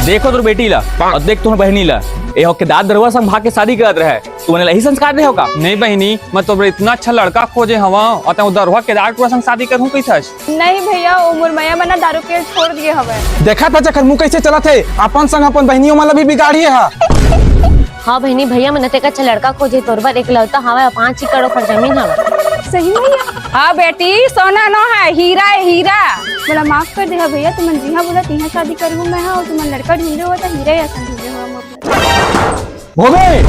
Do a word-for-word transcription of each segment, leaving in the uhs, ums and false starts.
देखो तोर बेटी ला अउ देख तोर बहिनी ला, ए हो के दाद दरुहा संग भाग के शादी करत रहे, तुमन ला यही संस्कार दे हो का? नहीं बहिनी, मैं तोर बर इतना अच्छा लड़का खोजे हवं अउ तैं वो दरुहा के दाद टूरा संग शादी करहूं कहिथस? नहीं भैया, वो मोर मया मन ना दारू पियल छोड़ दिए हवय। देखा था जखन मुंह कैसे चलत हे, अपन संग अपन बहिनियों मन ला भी बिगाड़िए हा। हाँ बहिनी, भैया मन अतेक अच्छा लड़का खोजे तोर बर, एकलौता हवय, पाँच एकड़ ओखर जमीन हवय। सही में? हाँ बेटी, सोना नो है, हीरा है, हीरा। मोला माफ कर दे हा भैया, तुमन जिहाँ बोला तिहाँ शादी करहूँ मैं हा, अउ तुमन लड़का ढूंढे हो त हीरा ही असन ढूंढे हो मोर बर। भूमि,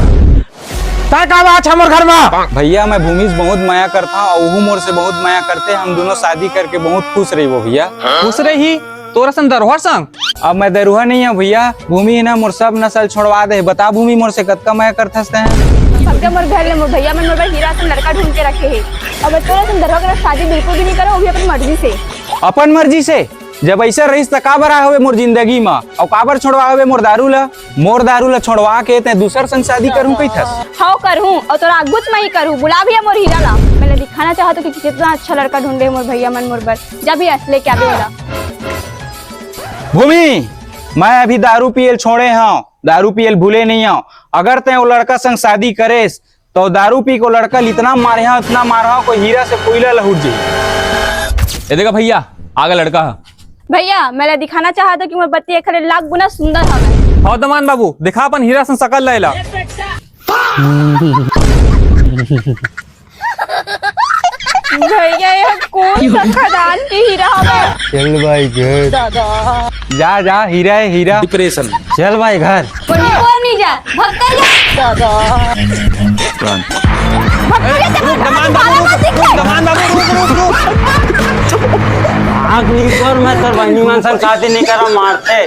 तै का बात है मोर घर में? भैया, मैं भूमि से बहुत मया करता हूँ और वो मोर से बहुत मया करते, हम दोनों शादी करके बहुत खुश रहिबो भैया। खुश रही? तोर असन दरुहा संग? अब मैं दरुहा नहीं हूँ भैया, भूमि ही ना मोर सब नसल छोड़वा दे। बता भूमि, मोर से कतका मया करथस तैं? भग जा मोर घर ले, मोर भैया मन मोर बर हीरा असन लड़का ढूंढ के रखे हे। अब तोर असन दरुहा के साथ शादी बिल्कुल भी नहीं करो, वो भी अपन मर्जी से। अपन मर्जी से? जब ऐसा रहिस त काबर आए हवे मोर जिंदगी मा, अउ काबर छोड़वा हवे मोर दारू ला? मोर दारू ला छोड़वा के तैं दूसर संग शादी करहूं कहिथस? हव करहूं, अउ तोर आगुच म ही करहूं। बुला भैया मोर हीरा ला, मैं ला दिखाना चाहत हूं कि कितना अच्छा लड़का ढूंढे हे मोर भैया मन मोर बर। जा भैया, लेके आबे ओला। भूमि, मैं अभी दारू पियल छोड़े हंव, दारू पियल भूले नहीं हंव। अगर तैं वो लड़का संग शादी करेस, तो दारू पी के वो लड़का ल इतना मारहा, इतना मारहा, कोई हीरा से कोयला लहुट जाही। ए देखा भैया, आगे लड़का ह। भैया, मैं ला दिखाना चाहत हूं कि मोर पति एखर ले लाख गुना सुंदर हवय। हव दमान बाबू, दिखा अपन हीरा सन सकल ला एला। भैया, ये कौन सा खदान के हीरा हवे? चल भाई घर। दादा। जा, जा, हीरा है, हीरा। डिप्रेशन। चल भाई घर। कोई नहीं जा, भक्का जा। दादा। भक्का जा, रुक, दमान बाबू, रुक, रुक, दमान बाबू, रुक, रुक, रुक। आग निकोर, मैं तोर बहिनी मन संग शादी नहीं करा, मारते।